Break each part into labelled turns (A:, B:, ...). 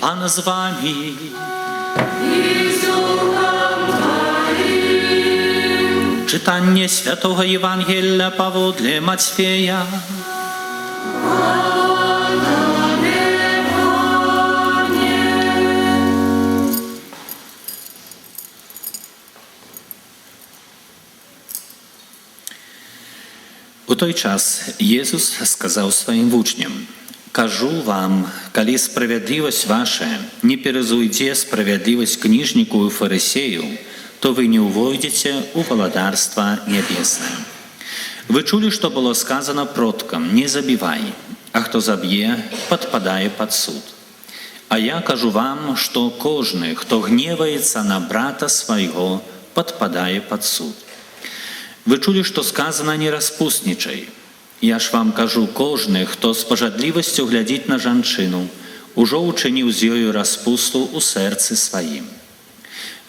A: Пан з вамі.
B: І з духам тваім.
A: Чытанне святога Евангелля паводле Мацвея.
B: Хвала Табе, Пане.
A: У той час Езус сказаў сваім вучням: «Кажу вам, калі справядлівасць ваша не пераўзыдзе справядлівасць кніжнікаў і фарысеяў, то вы не ўвойдзеце ў Валадарства Нябеснае. Вы чулі, што было сказана продкам: не забівай, а хто заб'е, падпадае пад суд. А я кажу вам, што кожны, хто гневаецца на брата свайго, падпадае пад суд. Вы чулі, што сказана: не распуснічай. Я ж вам кажу, кожны, хто з пажадлівасцю глядзіць на жанчыну, ужо ўчыніў з ёю распусту ў сэрцы сваім.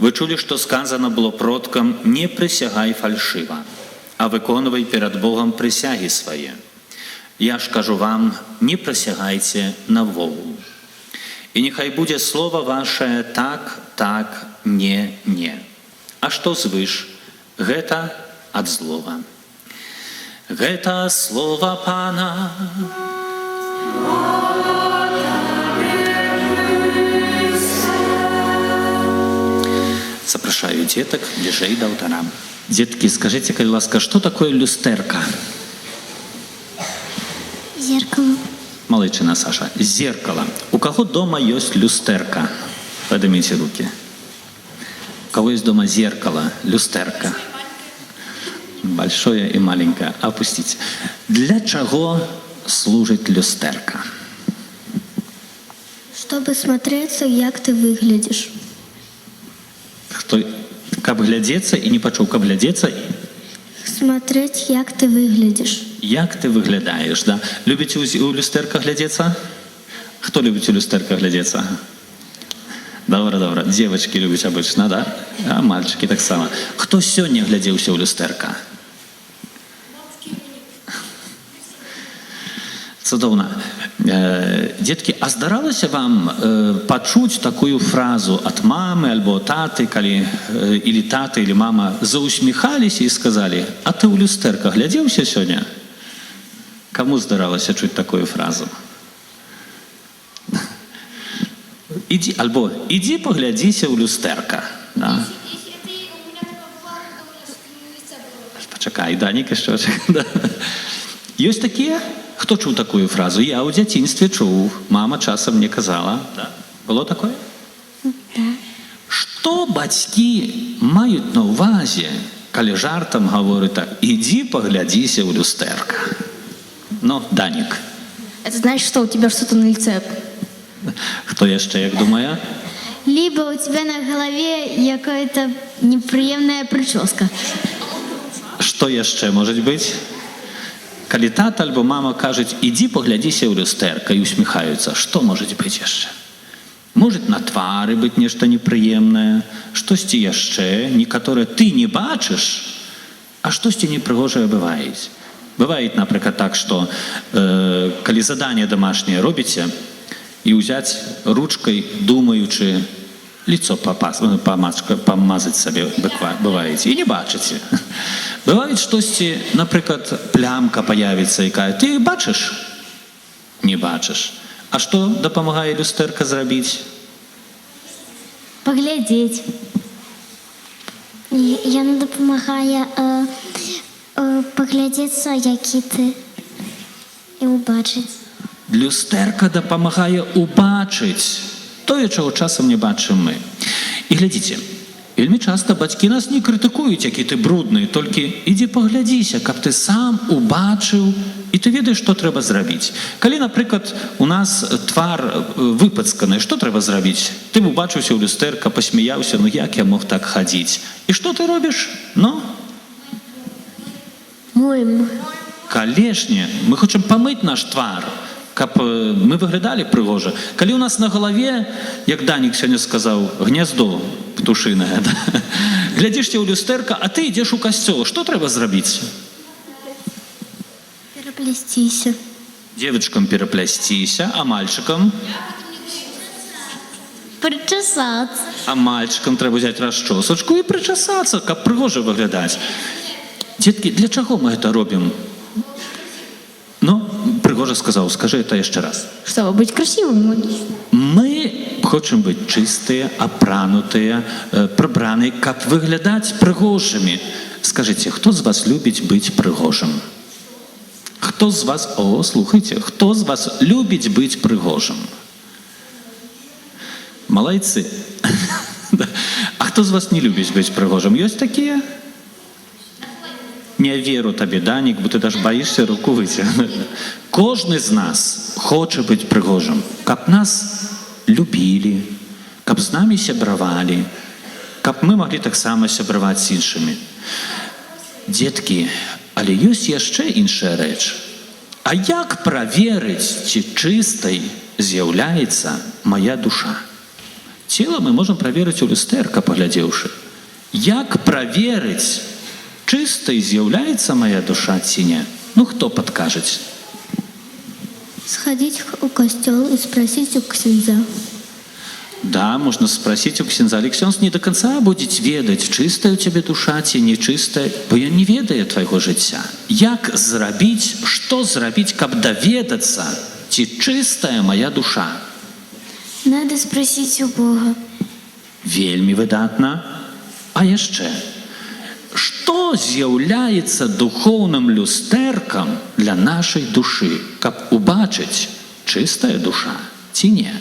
A: Вы чулі, што сказана было продкам: не прысягай фальшыва, а выконвай перад Богам прысягі свае. Я ж кажу вам, не прысягайце наогул. І няхай будзе слова ваша так, так, не, не. А што звыш, гэта ад злога. Гэта слова Пана.
B: Хвала Табе, Хрысце.
A: Запрашаю дзетак бліжэй да алтара. Дзеткі, скажыце, калі ласка, што такое люстэрка?
C: Зеркало.
A: Малайчына, Саша. Зеркало. У каго дома ёсць люстэрка? Падыміце рукі. У кого есть дома зеркало, люстэрка? Большое и маленькое. Опустите. Для чаго служыць люстэрка?
C: Чтобы смотреться, як ты выглядишь.
A: Хто, каб глядзецца і не пачуў, каб глядзецца,
C: Смотреть, як ты выглядишь.
A: Як ты выглядаеш, да? Любіце ў люстэрка глядзецца? Хто любіць у люстэрка глядзецца? Добра, добра. Девочки любяць обычно, да? А мальчики таксама. Хто сёння глядзеўся ў люстэрка? Цудоўна. Дзеткі, а здаралася вам пачуць такую фразу ад мамы альбо таты, калі или тата, или мама заусміхаліся і сказалі: «А ты ў люстэрка глядзеўся сёння?» Каму здаралася чуць такую фразу? Ідзі, альбо ідзі паглядзіся ў люстэрка. Да? Пачакай, Данік, яшчэ. Да. Ёсць такія? Хто чуў такую фразу? Я ў дзяцінстве чуў. Мама часам мне казала. Да. Было такое?
C: Да.
A: Што бацькі маюць на ўвазе, калі жартам гавораць так: «Ідзі паглядзіся ў люстэрка»? Ну, Данік.
D: Это значит, что у тебя что-то на лице.
A: Хто яшчэ як думае?
C: Либо у тебя на голове какая-то неприемная прическа.
A: Што яшчэ можа быць? Калі тата альбо мама кажуць: «Ідзі паглядзіся ў люстэрка», і усміхаюцца, што можа быць яшчэ? Можа на твары быць нешта непрыемнае, штосьці яшчэ, некаторае ты не бачыш, а штосьці непрыгожае бываюць. Бывае, напрыклад, так, што калі заданне домашняе робіце і ўзяць ручкай, думаючы, лицо памазаць сабе бываеце і не бачыце. Бываюць штосьці, напрыклад, плямка паявіцца, якая ты бачыш? Не бачыш. А што дапамагае люстэрка зрабіць?
C: Поглядеть. Яна дапамагае паглядзецца, які ты, і ўбачыць.
A: Люстэрка дапамагае убачыць тое, чаго часам не бачым мы. І глядзіце, вельмі часта бацькі нас не крытыкуюць, які ты брудны, толькі ідзі паглядзіся, каб ты сам убачыў, і ты ведаеш, што трэба зрабіць. Калі, напрыклад, у нас твар выпацканы, што трэба зрабіць? Ты б убачыўся ў люстэрка, пасмяяўся: «Ну як я мог так хадзіць?» І што ты робіш? Ну,
C: Моем.
A: Канешне, мы хочам памыць наш твар, каб мы выглядалі прыгожа. Калі у нас на галаве, як Данік сёння сказаў, гняздо птушынае, да? Глядзішся ў люстэрка, а ты ідзеш у касцёл, што трэба зрабіць?
C: Пераплесціся.
A: Девочкам пераплясціся, а мальчикам?
C: Причесаться.
A: А мальчикам трэба взять расчосачку і прычасацца, каб прыгожа выглядаць. Дзеткі, для чаго мы гэта робім? Ну, прыгожа сказаў, скажы это яшчэ раз.
D: Чтобы быть красивым, логично.
A: Мы хочам быць чыстыя, апранутыя, прыбраныя, каб выглядаць прыгожымі. Скажыце, хто з вас любіць быць прыгожым? Хто з вас, о, слухайце, хто з вас любіць быць прыгожым? Малайцы. А хто з вас не любіць быць прыгожым? Ёсць такія? Не веру табе, Данік, бо ты даже баішся руку выцягнуць. Кожны з нас хоча быць прыгожым, каб нас любілі, каб з намі сябравалі, каб мы маглі таксама сябраваць з іншымі. Дзеткі, але ёсць яшчэ іншая рэч. А як праверыць, ці чыстай з'яўляецца моя душа? Цела мы можам праверыць у люстэрка, паглядзеўшы. Як праверыць, чыстай з'яўляецца моя душа ці не? Ну, хто падкажаць?
C: Сходить у костел и спросить у ксендза.
A: Да, можна спросить у ксендза, але ксёндз не до конца будет ведаць, чыстая у цябе душа ці нечыстая, бо ён не ведае твайго жыцця. Як зрабіць, што зрабіць, каб даведацца, ці чыстая моя душа?
C: Надо спросить у Бога.
A: Вельмі выдатна. А яшчэ, што з'яўляецца духоўным люстэркам для нашай душы, каб убачыць, чыстая душа ці не?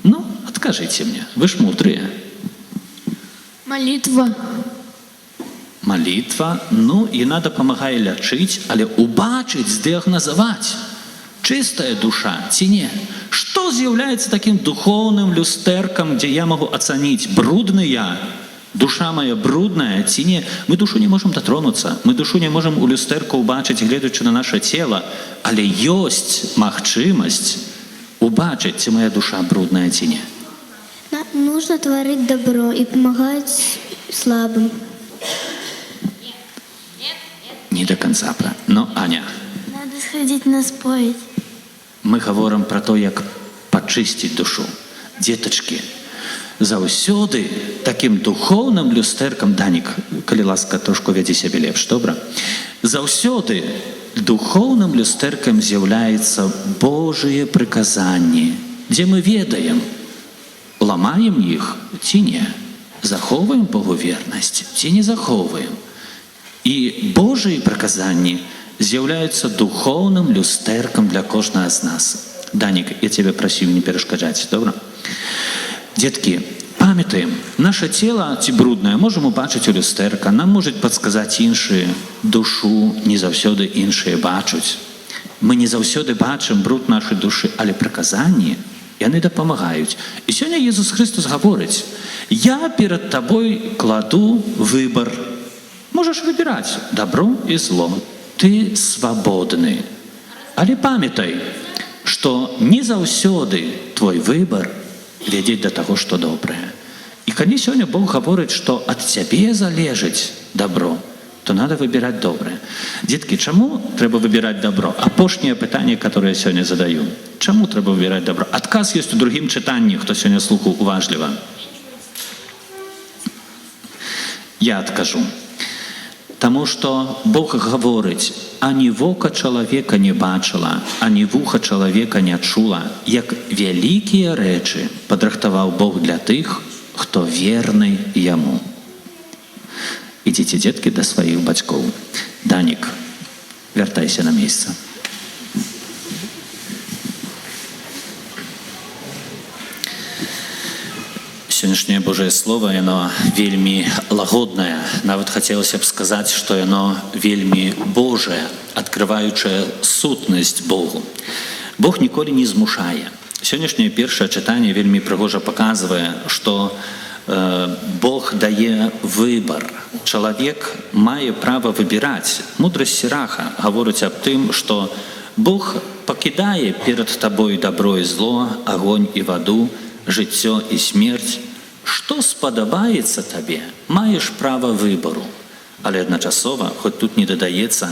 A: Ну, адкажыце мне, вы ж мудрыя.
D: Молитва.
A: Малітва, ну, яна дапамагае лячыць, але убачыць, здыягназаваць, чыстая душа ці не. Што з'яўляецца такім духоўным люстэркам, дзе я магу ацаніць, брудны я, душа моя брудная ці не? Мы душу не можам датронуцца, мы душу не можам у люстэрку ўбачыць, гледзячы на наше цело, але ёсць магчымасць убачыць, ці моя душа брудная ці не.
C: Нужно творить добро и помогать слабым.
A: Не до конца. Но, Аня,
C: Надо сходить на споведь.
A: Мы гаворым пра то, як пачысціць душу. Дзетачкі, заўсёды такім духоўным люстэркам, Данік, калі ласка, трошку вядзі сябе лепш, добра? Заўсёды духоўным люстэркам з'яўляецца Божыя прыказанні, дзе мы ведаем, ламаем іх ці не, захоўваем Богу вернасць ці не захоўваем. І Божыя прыказанні з'яўляюцца духоўным люстэркам для кожнага з нас. Данік, я цябе прасіў не перашкаджаць, добра? Дзеткі, памятаем, наше цело ці бруднае можам убачыць у люстэрка, нам можуць падсказаць іншыя, душу не заўсёды іншыя бачуць. Мы не заўсёды бачым бруд нашай душы, але прыказанні яны дапамагаюць. І сёння Езус Хрыстус гаворыць: «Я перад табой кладу выбар. Можаш выбіраць добро і зло. Ты свабодны. Але памятай, што не заўсёды твой выбар вядзе да таго, што добрае». І калі сёння Бог гаворыць, што ад цябе залежыць добро, то надо выбіраць добрае. Дзеткі, чаму трэба выбіраць добро? Апошняе пытанне, которое я сёння задаю. Чаму трэба выбіраць добро? Адказ ёсць у другім чытанні, хто сёння слухаў уважліва. Я адкажу. Таму што Бог гаворыць: ані вока чалавека не бачыла, ані вуха чалавека не чула, як вялікія рэчы падрыхтаваў Бог для тых, хто верны яму. Ідзіце, дзеткі, да сваіх бацькоў. Данік, вяртайся на месца. Сённяшняе Божае Слово, яно вельмі лагоднае. Нават хацелася б сказаць, што яно вельмі Божае, адкрываючае сутнасць Богу. Бог ніколі не змушае. Сённяшняе першае чытанне вельмі прыгожа паказвае, што Бог дае выбар. Чалавек мае права выбіраць. Мудрасць Сіраха гаворыць аб тым, што Бог пакідае перад табой дабро і зло, агонь і ваду, жыццё і смерць. Што спадабаецца табе, маеш права выбару. Але адначасова, хоць тут не дадаецца,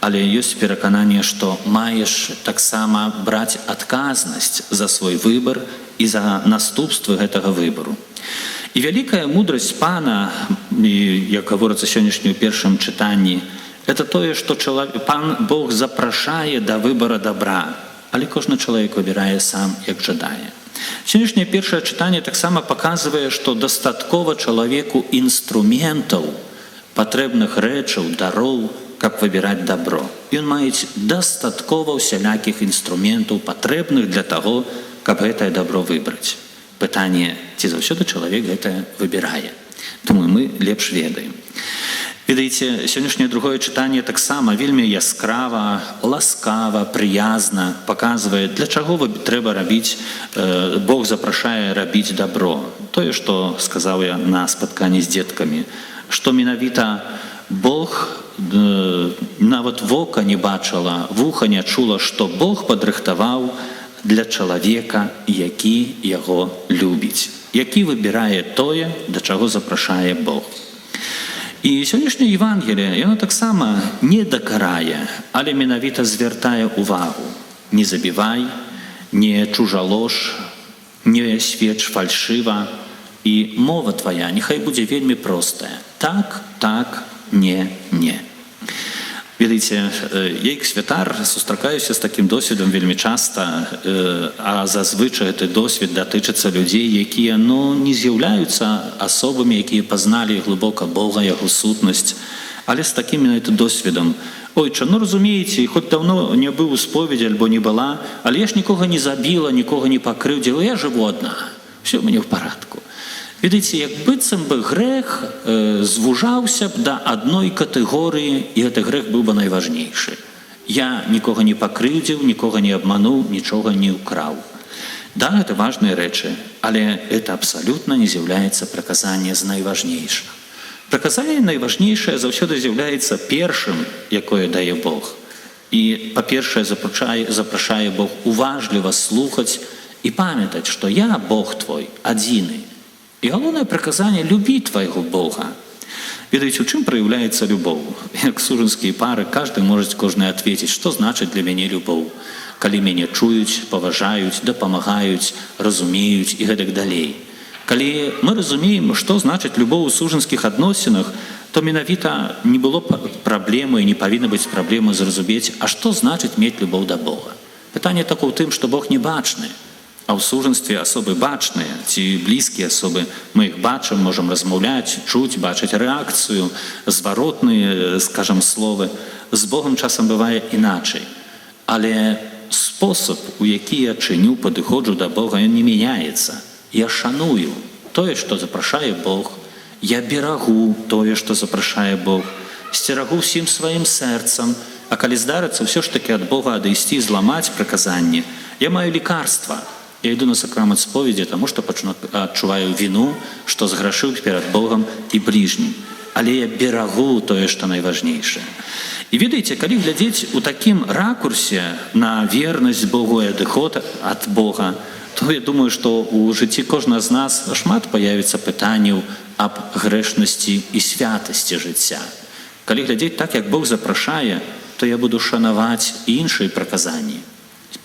A: але ёсць перакананне, што маеш таксама браць адказнасць за свой выбар і за наступствы гэтага выбару. І вялікая мудрасць Пана, і, як гаворыцца сённяшні ў першым чытанні, это тое, што Пан Бог запрашае да выбара добра, але кожны чалавек выбірае сам, як жадае. Сённяшняе першае чытанне таксама паказвае, што дастаткова чалавеку інструментаў, патрэбных рэчаў, дароў, каб выбіраць добро. Ён мае дастаткова ўсялякіх інструментаў, патрэбных для таго, каб гэтае добро выбраць. Пытанне, ці заўсёды чалавек гэта выбірае. Думаю, мы лепш ведаем. Ведаеце, сённяшняе другое чытанне таксама вельмі яскрава, ласкава, прыязна паказвае, для чаго трэба рабіць, Бог запрашае рабіць добро. Тое, што сказаў я на спатканні з дзеткамі, што менавіта Бог нават вока не бачыла, вуха не чула, што Бог падрыхтаваў для чалавека, які яго любіць, які выбірае тое, да чаго запрашае Бог. І сённяшняе Евангелие, яно таксама не дакарае, але менавіта звяртае увагу: не забівай, не чужалож, не сведч фальшыва, і мова твая няхай будзе вельмі простая. Так, так, не, не. Ведаеце, я як святар сустракаюся з такім досведам вельмі часта, а зазвычай гэты досвед датычыцца людзей, якія, ну, не з'яўляюцца асобамі, якія пазналі глыбока Бога, яго сутнасць, але з такім менавіта досведам. «Ойча, ну разумееце, хоць даўно не быў у споведзі альбо не была, але я ж нікога не забіла, нікога не пакрыўдзіла, я жыву адна, все ў мяне ў парадку». Ведаеце, як быццам бы грэх звужаўся б да адной катэгорыі, і гэты грэх быў бы найважнейшы. Я нікога не пакрыўдзіў, нікога не абмануў, нічога не ўкраў. Да, гэта важныя рэчы, але это абсалютна не з'яўляецца прыказанне з найважнейшых. Прыказанне найважнейшае заўсёды з'яўляецца першым, якое дае Бог. І, па-першае, запрашае Бог уважліва слухаць і памятаць, што я Бог твой адзіны. І галоўнае прыказанне: любі твайго Бога. Ведаеце, у чым праяўляецца любоў? Як сужанскія пары, каждый может кожны ответить, што значыць для мяне любоў. Калі мяне чуюць, паважаюць, дапамагаюць, разумеюць і гэтак далей. Калі мы разумеем, што значыць любоў у сужанскіх адносінах, то менавіта не было б праблемы і не павінна быць праблемы зразумець, а што значыць мець любоў да Бога. Пытанне такое ў тым, што Бог не бачны. А ў сужанстве асобы бачныя ці блізкія асобы, мы іх бачым, можам размаўляць, чуць, бачыць рэакцыю, зваротныя, скажам, словы. З Богом часам бывае іначай. Але спосаб, у які я чыню, падыходжу да Бога, ён не мяняецца. Я шаную тое, што запрашае Бог, я берагу тое, што запрашае Бог, сцерагу ўсім сваім сэрцам, а калі здарыцца ўсё ж такі ад Бога адысці, зламаць прыказанне, я маю лекарства. Я іду на сакрамент споведзі, таму што адчуваю віну, што зграшыў перад Богам і бліжнім. Але я берагу тое, што найважнейшае. І ведаеце, калі глядзець у такім ракурсе на вернасць Богу і адыход ад Бога, то я думаю, што ў жыцці кожнага з нас шмат паявіцца пытанняў аб грэшнасці і святасці жыцця. Калі глядзець так, як Бог запрашае, то я буду шанаваць іншыя прыказанні.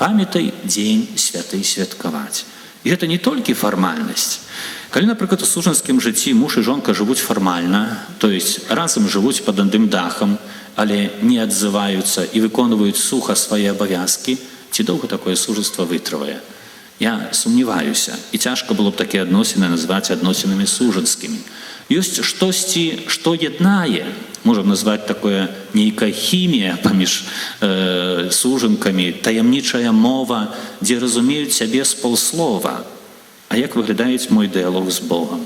A: Памятай дзень святы святкаваць. І гэта не толькі фармальнасць. Калі, напрыклад, у сужанскім жыцці муж і жонка жывуць фармальна, то есть разам жывуць пад адным дахам, але не адзываюцца і выконваюць суха свае абавязкі, ці доўга такое сужанства вытрывае? Я сумняваюся, і цяжка было б такія адносіны назваць адносінамі сужанскімі. Ёсць штосьці, што яднае, можам назваць такое нейкая хімія паміж сужанкамі, таямнічая мова, дзе разумеюць сябе з паўслова. А як выглядаюць мой дыялог з Богам?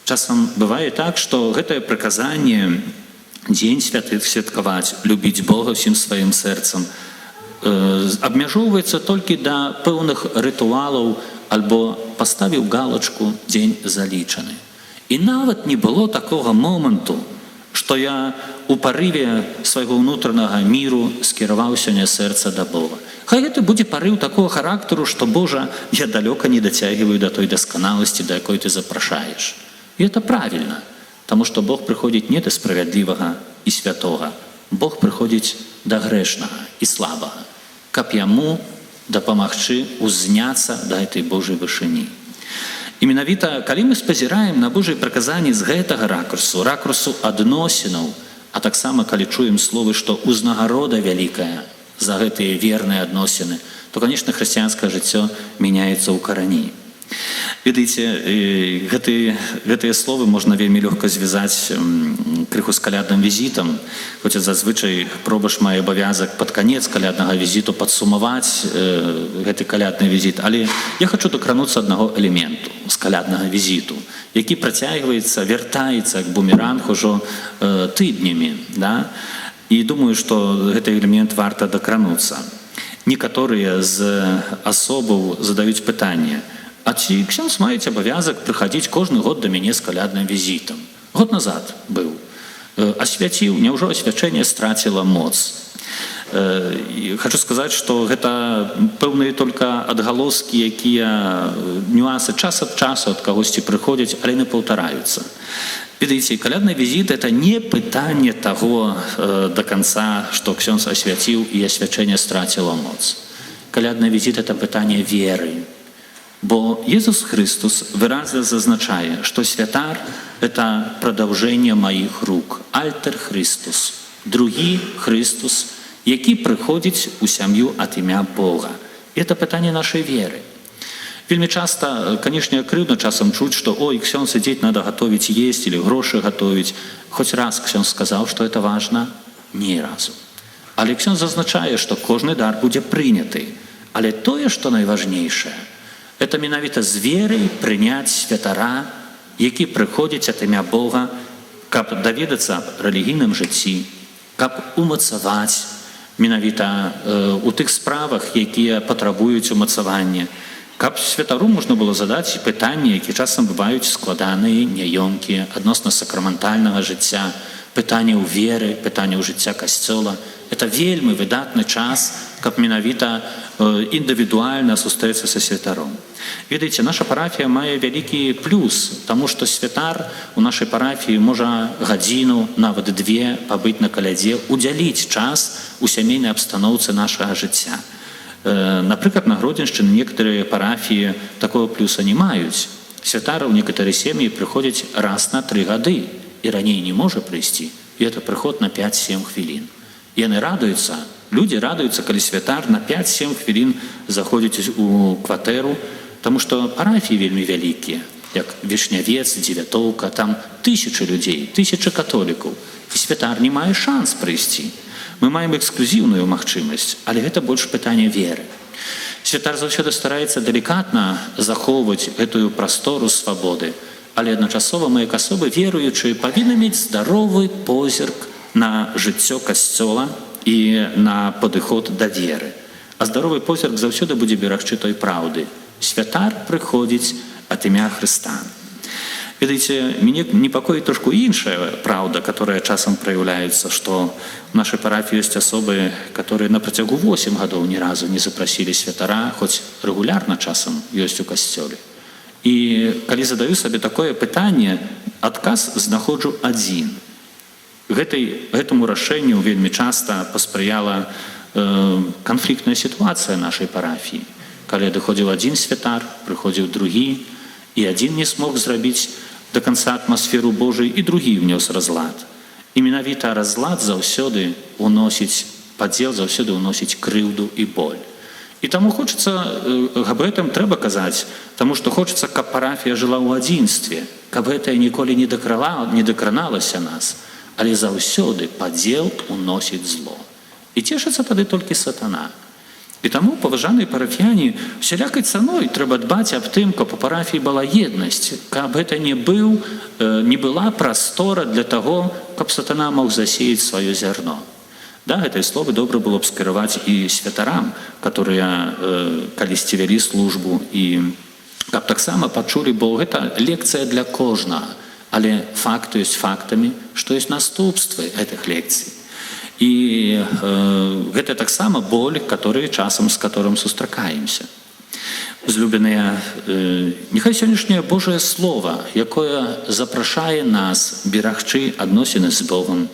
A: Часам бывае так, што гэтае прыказанне дзень святы святкаваць, любіць Бога ўсім сваім сэрцам, абмяжоўваецца толькі да пэўных рытуалаў альбо паставіў галачку, дзень залічаны. І нават не было такога моманту, што я у парыве свайго ўнутранага міру скіраваў сёння сэрца да Бога. Хай гэта будзе парыў такога характару, што, Божа, я далёка не дацягваю да той дасканаласці, да якой ты запрашаеш. І это правильно, таму што Бог прыходзіць не да справядлівага і святога. Бог прыходзіць да грэшнага і слабага, каб яму дапамагчы узняцца да этой Божай вышыні. І менавіта, калі мы спазіраем на Божыя прыказанні з гэтага ракурсу, ракурсу адносінаў, а таксама калі чуем словы, што ўзнагарода вялікая за гэтыя верныя адносіны, то, конечно, хрысціянскае жыццё мяняецца ў карані. Ведаеце, гэтыя словы можна вельмі лёгка звязаць крыху з калядным візітам, хоць зазвычай пробашч мае абавязак пад канец каляднага візіту падсумаваць гэты калядны візіт, але я хочу дакрануцца аднаго элементу з каляднага візіту, які працягваецца, вяртаецца як бумеранг ужо тыднямі, да? І думаю, што гэты элемент варта дакрануцца. Некаторыя з асобаў задаюць пытанне: а ці ксёндз маеце абавязак прыхадзіць кожны год да мяне з калядным візітам? Год назад быў. Асвяціў, няўжо асвячэнне страціла моц? І хочу сказаць, што гэта пэўныя только адгалоскі, якія нюансы час ад часу ад кагосьці прыходзяць, але не паўтараюцца. Ведаеце, калядны візіт — это не пытанне таго до конца, што ксёндз асвяціў і асвячэнне страціла моц. Калядны візіт — это пытанне веры. Бо Езус Хрыстус выразна зазначае, што святар — это прадаўжэнне маіх рук, alter Christus, другі Хрыстус, які прыходзіць у сям'ю ад імя Бога. І это пытанне нашай веры. Вельмі часто, конечно, крыўдна часам чуць, што ой, ксёндз сидеть, надо готовить есть или грошы готовить. Хоць раз ксёндз сказаў, што это важно? Ні разу. Але ксёндз зазначае, што кожны дар будзе прыняты. Але тое, што найважнейшае, это менавіта з верай прыняць святара, які прыходзіць ад імя Бога, каб даведацца аб рэлігійным жыцці, каб умацаваць менавіта у тых справах, якія патрабуюць умацавання, каб святару можна было задаць пытанні, які часам бываюць складаныя, няёмкія, адносна сакраментальнага жыцця, пытанняў веры, пытанняў жыцця касцёла. Это вельмі выдатны час, каб менавіта індывідуальна сустрэцца са святаром. Ведаеце, наша парафія мае вялікі плюс, таму што святар у нашай парафіі можа гадзіну, нават две пабыць на калядзе, удзяліць час у сямейнай абстаноўцы нашага жыцця. Напрыклад, на Гродзеншчыны некаторыя парафіі такого плюса не маюць. Святар у некаторыя сем'і прыходзіць раз на 3 гады і раней не можа прыйсці. І это прыход на 5-7 хвілін. Яны радуюцца, людзі радуюцца, калі святар на 5-7 хвілін заходзіць у кватэру, таму што парафіі вельмі вялікія, як Вішнявец, Дзевятоўка, там тысячы людзей, тысячы католікаў. І святар не мае шанс прыйсці. Мы маем эксклюзіўную магчымасць, але гэта больш пытанне веры. Святар заўсёды стараецца далікатна захоўваць гэтую прастору свабоды, але адначасова мы, як асобы веруючыя, павінны мець здаровы позірк на жыццё касцёла і на падыход да веры. А здаровы позірк заўсёды будзе берагчы той праўды. Святар прыходзіць ад імя Хрыста. Ведаеце, мяне непакоіць трошку іншая праўда, которая часам праяўляецца, што в нашай парафіі ёсць асобы, которые на працягу 8 гадоў ні разу не запрасілі святара, хоць рэгулярна часам ёсць у касцёле. І калі задаю сабе такое пытанне, адказ знаходжу адзін. Гэтаму рашэнню вельмі часта паспрыяла канфліктная сітуацыя нашай парафіі. Калі адыходзіў адзін святар, прыходзіў другі, і адзін не смог зрабіць до конца атмасферу Божай, і другі внёс разлад. І менавіта разлад заўсёды уносіць падзел, заўсёды уносіць крыўду і боль. І таму хочацца, аб гэтым трэба казаць, таму што хочацца, каб парафія жыла ў адзінстве, каб гэтае ніколі не дакраналася нас, але заўсёды падзел уносіць зло. І цешыцца тады толькі сатана. І таму, паважаныя парафіяне, усялякай цаной трэба дбаць аб тым, каб у парафіі была еднасць, каб гэта не была прастора для таго, каб сатана мог засеяць сваё зярно. Да, гэтыя словы добра было б скіраваць і святарам, которые калісьці вялі службу, і каб таксама пачулі, бо гэта лекцыя для кожнага, але факты ёсць фактамі, што ёсць наступствы гэтых лекцый. І гэта таксама боль, который часам з которым сустракаемся. Узлюбленыя, няхай сённяшняе Божае Слово, якое запрашае нас берагчы адносіны з Богом,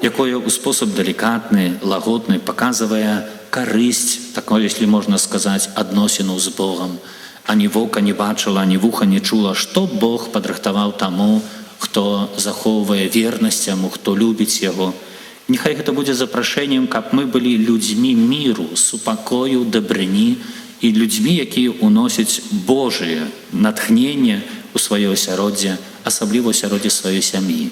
A: якое ў спосаб далікатны, лагодны паказвае, каб карысць, такое, если можна сказаць, адносінаў з Богам. Ані вока не бачыла, ані вуха не чула, што Бог падрыхтаваў таму, хто захоўвае вернасць яму, хто любіць яго. Няхай гэта будзе запрашэннем, каб мы былі людзьмі міру, супакою, дабрыні і людзьмі, якія уносяць Божие натхненне ў сваё асяроддзе, асабліва ў асяроддзе сваёй сям'і.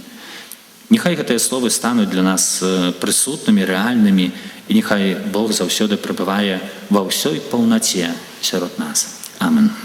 A: Няхай гэтыя словы стануць для нас прысутнымі, рэальнымі, і няхай Бог заўсёды прабывае ва ўсёй паўнаце сярод нас. Амен.